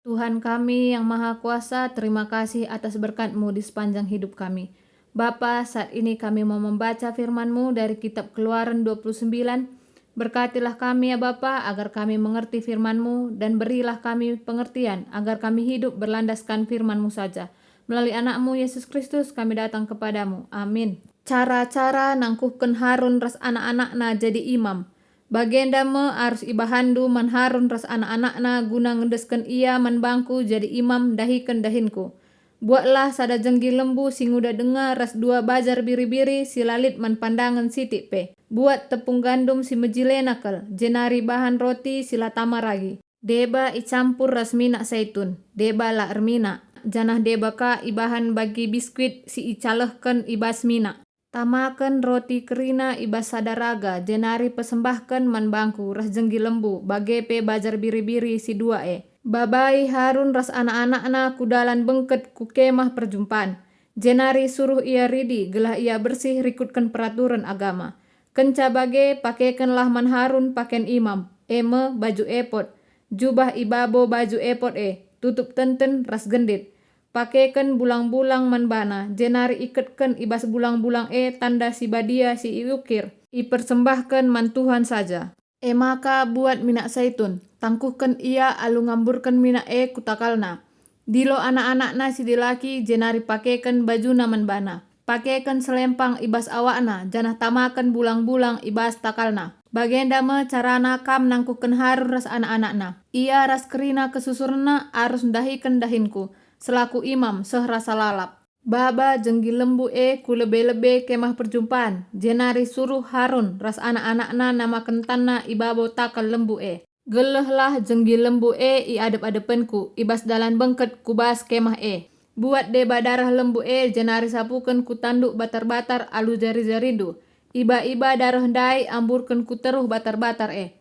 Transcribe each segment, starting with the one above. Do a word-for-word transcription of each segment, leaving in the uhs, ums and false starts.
Tuhan kami yang Maha Kuasa, terima kasih atas berkat-Mu di sepanjang hidup kami. Bapa, saat ini kami mau membaca firman-Mu dari kitab Keluaran dua puluh sembilan. Berkatilah kami, ya Bapa, agar kami mengerti firman-Mu, dan berilah kami pengertian, agar kami hidup berlandaskan firman-Mu saja. Melalui Anak-Mu, Yesus Kristus, kami datang kepada-Mu. Amin. Cara-cara nangkuhken Harun ras anak-anakna jadi imam. Bagenda me arus ibahanndu man Harun ras anak-anakna guna ngendesken ia man bangKu jadi imam ndahiken dahinKu. Buatlah sada jenggi lembu si nguda denga ras dua bajar biri-biri si la lit man pandangen sitik pe. Buat tepung gandum si mejilena kal, jenari bahan roti si la tama ragi. Deba icampur ras minak saitun, deba la erminak, janah deba ka ibahan bagi biskuit si icalehken i bas minak. Tamaken roti kerina i bas sada raga, jenari persembahken man bangKu ras jenggi lembu, bage pe bajar biri-biri si dua e. Babai Harun ras anak-anakna ku dalan bengket ku Kemah Perjumpan, jenari suruh ia ridi gelah ia bersih rikutken peraturen agama. Kenca bage, pakekenlah man Harun paken imam, e me, baju epod, jubah i babo baju epod e, tutup tenten ras gendit. Pakeken bulang-bulang man bana, jenari iketken i bas bulang-bulang e tanda si badia si iukir, ipersembahken man Tuhan saja. E maka buat minak saitun, tangkuhken ia alu ngamburken minak e ku takalna. Dilo anak-anakna si dilaki, jenari pakeken bajuna man bana. Pakeken selempang i bas awakna, janah tamaken bulang-bulang i bas takalna. Bagenda me carana kam nangkuhken Harun ras anak-anakna. Ia ras kerina kesusurenna arus ndahiken dahinKu, selaku imam seh rasa lalap. Baba jenggi lembu e ku lebe-lebe Kemah Perjumpan, jenari suruh Harun ras anak-anakna namaken tanna i babo takal lembu e. Gelehlah jenggi lembu e i adep-adepenKu i bas dalan bengket ku bas Kemah e. Buat deba dareh lembu e, jenari sapuken ku tanduk batar-batar alu jari-jarindu. Iba-iba dareh ndai amburken ku teruh batar-batar e.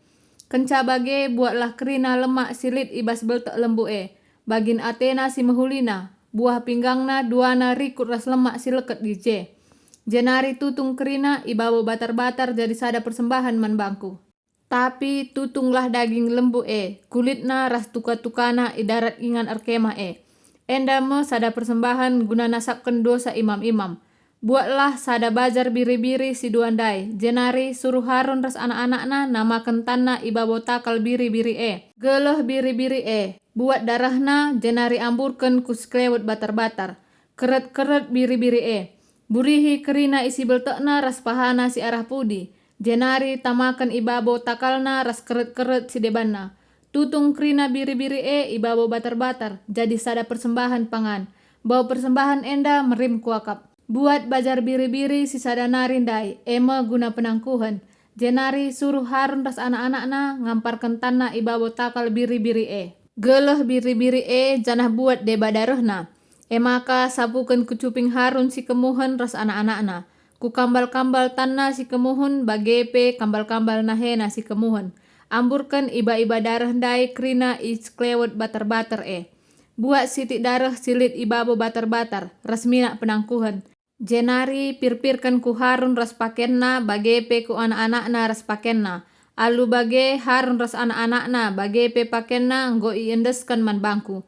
Kenca bage, buatlah kerina lemak si lit i bas beltek lembu e, bagin atena si mehulina, buah pinggangna duana rikut ras lemak si leket i je. Jenari tutung kerina i babo batar-batar jadi sada persembahen man bangKu. Tapi tutunglah daging lembu e, kulitna ras tuka-tukana i darat ingan erkemah e. Enda me sada persembahen guna nasapken dosa imam-imam. Buatlah sada bajar biri-biri si dua ndai, jenari suruh Harun ras anak-anakna namaken tanna i babo takal biri-biri e. Geleh biri-biri e, buat darehna, jenari amburken ku sekelewet batar-batar. Keret-keret biri-biri e. Burihi kerina isi beltekna ras pahana si arah pudi, jenari tamaken i babo takalna ras keret-keret si debanna. Tutung kerina biri-biri e i babo batar-batar, jadi sada persembahen pangan. Bau persembahen enda merim kuakap. Buat bajar biri-biri si sada nari ndai, e me guna penangkuhen. Jenari suruh Harun ras anak-anakna ngamparken tanna i babo takal biri-biri e. Geleh biri-biri e janah buat deba darehna. E maka sapuken ku cuping Harun si kemuhen ras anak-anakna, ku kambal-kambal tanna si kemuhen bage pe kambal-kambal nahena si kemuhen. Amburken iba-iba dareh ndai kerina i sekelewet batar-batar e. Buat sitik dareh si lit i babo batar-batar, ras minak penangkuhen. Jenari pirpirken ku Harun ras pakenna, bage pe ku anak-anakna ras pakenna. Alu bage Harun ras anak-anakna, bage pe pakenna enggo iendesken man bangKu.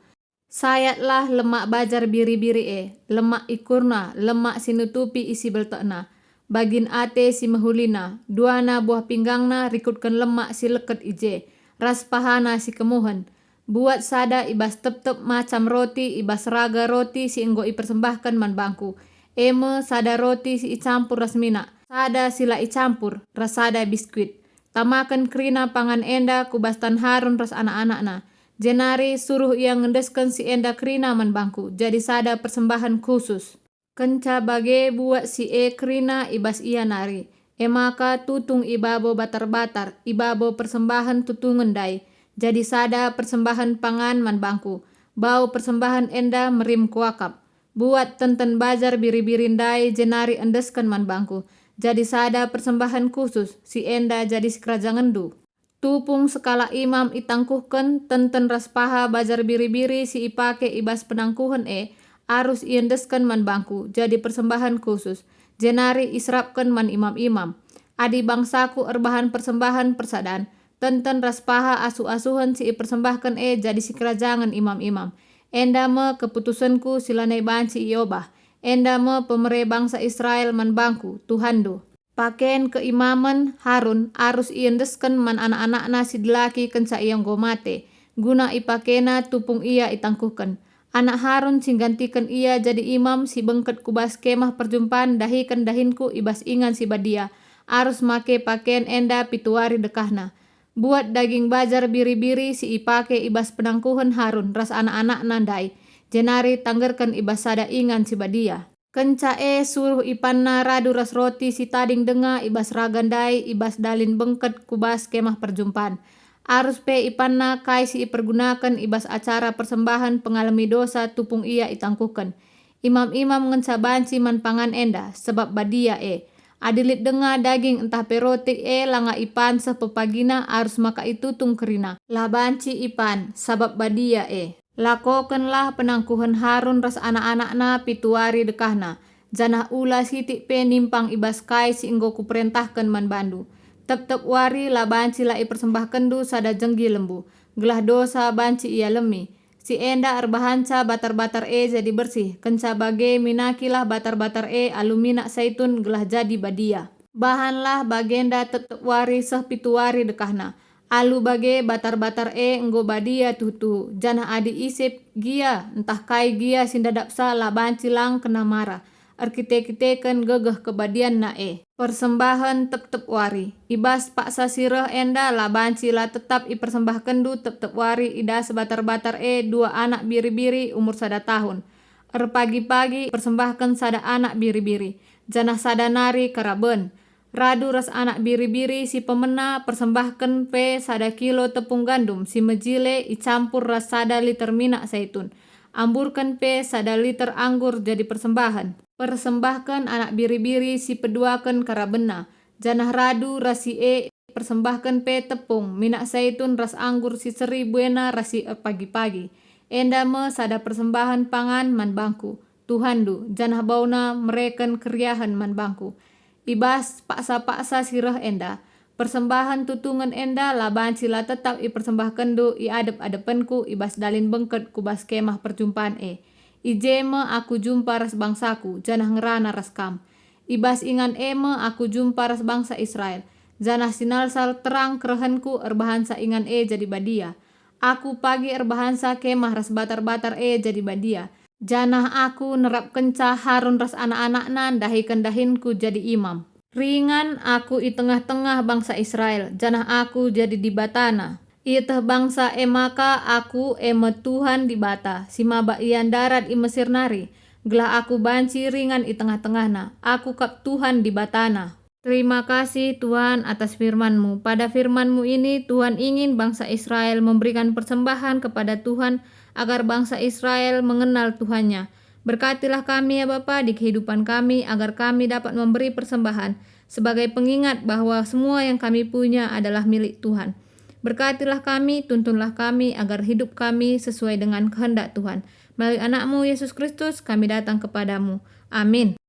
Sayatlah lemak bajar biri-biri e, lemak ikurna, lemak si nutupi isi beltekna, bagin ate si mehulina, duana buah pinggangna rikutken lemak si leket i je, ras pahana si kemuhen. Buat sada i bas tep-tep macam roti i bas raga roti si enggo ipersembahken man bangKu, e me sada roti si icampur ras minak, sada si la icampur, ras sada biskuit. Tamaken kerina pangan enda ku bas tan Harun ras anak-anakna, jenari suruh ia ngendesken si enda kerina man bangKu jadi sada persembahen khusus. Kenca bage buat si e kerina i bas ia nari, e maka tutung i babo batar-batar, i babo persembahen tutungen ndai, jadi sada persembahen pangan man bangKu. Bau persembahen enda merim kuakap. Buat tenten bajar biri-biri ndai jenari endesken man bangKu, jadi sada persembahen khusus, si enda jadi sikerajangenndu. Tupung sekalak imam itangkuhken tenten ras paha bajar biri-biri si ipake i bas penangkuhen e, arus iendesken man bangKu jadi persembahen khusus, jenari iserapken man imam-imam. Adi bangsaKu erbahan persembahen persadan, tenten ras paha asuh-asuhen si ipersembahken e jadi sikerajangen imam-imam. Enda me keputusenKu si lanai banci iobah. Enda me pemere bangsa Israel man bangKu, Tuhanndu. Paken keimamen Harun arus iendesken man anak-anakna si dilaki kenca ia enggo mate, guna ipakena tupung ia itangkuhken. Anak Harun si nggantiken ia jadi imam si bengket ku bas Kemah Perjumpan ndahiken dahinKu i bas Ingan si Badia, arus make paken enda pitu wari dekahna. Buat daging bajar biri-biri si ipake i bas penangkuhen Harun ras anak-anakna ndai, jenari tanggerken i bas sada Ingan si Badia. Kenca e suruh ipanna radu ras roti si tading denga i bas raga ndai i bas dalin bengket ku bas Kemah Perjumpan. Arus pe ipanna kai si ipergunaken i bas acara persembahen pengalemi dosa tupung ia itangkuhken. Imam-imam ngenca banci man pangan enda, sebab badia e. Adi lit denga daging ntah pe roti e langa ipan seh pepagina arus maka itutung kerina, la banci ipan, sabap badia e. Lakokenlah penangkuhen Harun ras anak-anakna pitu wari dekahna, janah ula sitik pe nimpang i bas kai si enggo Kuperentahken man bandu. Tep-tep wari la banci la ipersembahkenndu sada jenggi lembu, gelah dosa banci ialemi. Si enda erbahanca batar-batar e jadi bersih, kenca bage minakilah batar-batar e alu minak saitun gelah jadi badia. Bahanlah bagenda tep-tep wari seh pitu wari dekahna. Alu bage batar-batar e enggo badia tuhu-tuhu, janah adi ise gia ntah kai gia si ndadapsa la banci lang kena mara, erkite-kiteken gegeh kebadianna e. Persembahen tep-tep wari. I bas paksa si reh enda la banci la tetap ipersembahkenndu tep-tep wari i das batar-batar e dua anak biri-biri umur sada tahun. Erpagi-pagi persembahken sada anak biri-biri, janah sada nari karaben. Radu ras anak biri-biri si pemena persembahken pe sada kilo tepung gandum si mejile icampur ras sada liter minak saitun. Amburken pe sada liter anggur jadi persembahen. Persembahken anak biri-biri si peduaken karabenna, janah radu ras si e persembahken pe tepung, minak saitun ras anggur si seri buena ras si erpagi-pagi. Enda me sada persembahen pangan man bangKu, Tuhanndu, janah bauna mereken keriahen man bangKu. I bas paksa-paksa si reh enda, persembahen tutungen enda la banci la tetap ipersembahkenndu i adep-adepenKu i bas dalin bengket ku bas Kemah Perjumpan e. I je me Aku jumpa ras bangsaKu, janah ngerana ras kam. I bas ingan e me Aku jumpa ras bangsa Israel, janah sinalsal terang kerehenKu erbahanca ingan e jadi badia. Aku pagi erbahanca kemah ras batar-batar e jadi badia, janah Aku nerapkenca Harun ras anak-anakna ndahiken dahinKu jadi imam. Ringan Aku i tengah-tengah bangsa Israel, janah Aku jadi Dibatana. Ieteh bangsa e maka Aku e me Tuhan Dibata, si maba ia ndarat i Mesir nari, gelah Aku banci ringan i tengah-tengahna. Aku kap Tuhan Dibatana. Terima kasih, Tuhan, atas firman-Mu. Pada firman-Mu ini, Tuhan ingin bangsa Israel memberikan persembahan kepada Tuhan agar bangsa Israel mengenal Tuhannya. Berkatilah kami, ya Bapa, di kehidupan kami, agar kami dapat memberi persembahan sebagai pengingat bahwa semua yang kami punya adalah milik Tuhan. Berkatilah kami, tuntunlah kami, agar hidup kami sesuai dengan kehendak Tuhan. Melalui Anak-Mu, Yesus Kristus, kami datang kepada-Mu. Amin.